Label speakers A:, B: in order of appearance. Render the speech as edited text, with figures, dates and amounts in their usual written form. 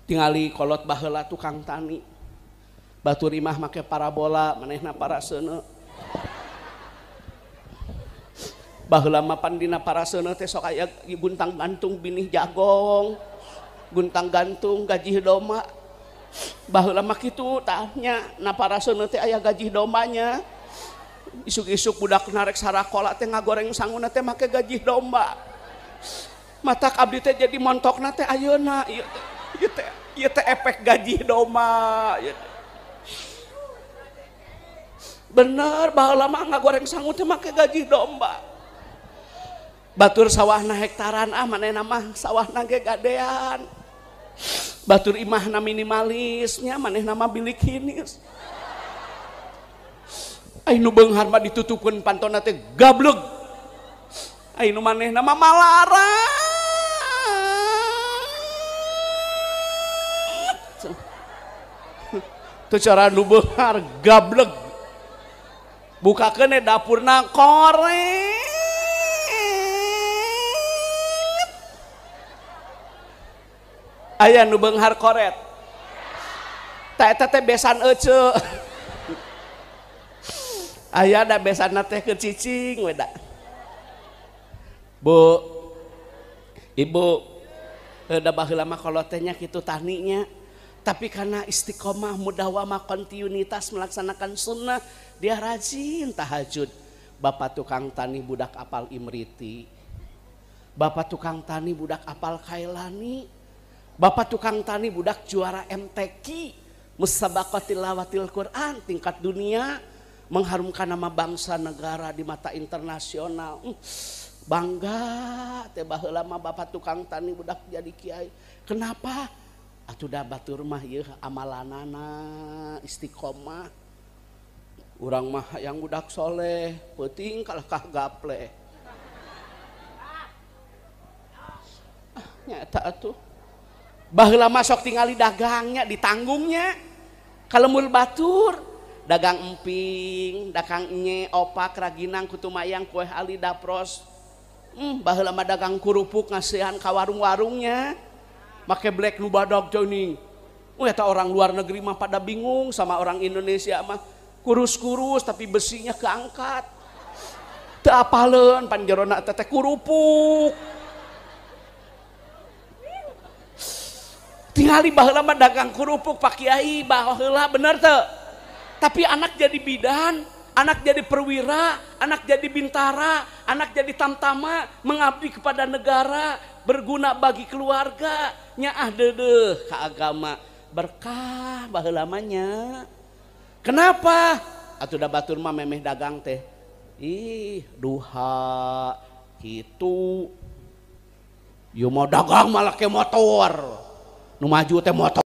A: Tingali kolot baheula tukang tani. Batur imah make parabola, manehna paraseuneu. Baheula mah pan dina paraseuneu teh sok aya guntang gantung binih jagong, guntang gantung gajih domba. Baheula mah kitu tah nya, na paraseuneu teh aya gajih dombanya. Isuk-isuk budak narek sarakola teh ngagoreng sanguna teh make gajih domba. Matak abdi teh jadi montokna teh ayeuna ieu teh ieu teh efek gajih domba ieu teh. Bener baheula mah ngagoreng sangu teh make gajih domba. Batur sawahna hektaran ah manehna mah sawahna ge gadean. Batur imahna minimalisnya manehna mah bilik hinis. Ai nu beunghar mah ditutupkeun pantona teh gableg. Ai nu manehna mah malarat. Teu cara nu beunghar gableg. Bukakeun dapurna koret. Aya nu beunghar koret. Ta eta teh besan eceu. Aya da besanna teh keur cicing we da. Bu, Ibu, da baheula mah kolot teh nya kitu taninya. Tapi karena istiqomah mudawamah kontinuitas melaksanakan sunnah, dia rajin tahajud. Bapak tukang tani budak apal Imriti. Bapak tukang tani budak apal Kailani. Bapak tukang tani budak juara MTQ, Musabaqah Tilawatil Quran tingkat dunia, mengharumkan nama bangsa negara di mata internasional. Bangga teh baheula mah bapak tukang tani budak jadi kiai. Kenapa? Atuh da batur mah ieu amalanana istiqomah. Urang mah yang budak soleh, peuting kalah kah gaple. Ah, nyata atuh. Baheula mah sok tingali dagangnya ditanggungnya. Kalemul batur, dagang emping, dagang nye, opak, raginang, kutumayang, kue ali, dapros. Baheula mah dagang kerupuk ngasihan ka warung-warungnya. Make black nu badag jeuning. Eta orang luar negeri mah pada bingung sama orang Indonesia mah. Kurus-kurus tapi besinya keangkat. Teu apaleun pan jerona teh kerupuk. Tingali baheula mah dagang kerupuk Pak Kiai baheula bener teu? Tapi anak jadi bidan, anak jadi perwira, anak jadi bintara, anak jadi tamtama, mengabdi kepada negara, berguna bagi keluarga, nyaah deudeuh ka agama, berkah baheula mah nya. Kenapa? Atuh da batur mah memeh dagang teh. Ih, duha kitu. Ieu mah dagang malah ke motor. Nu maju teh motor.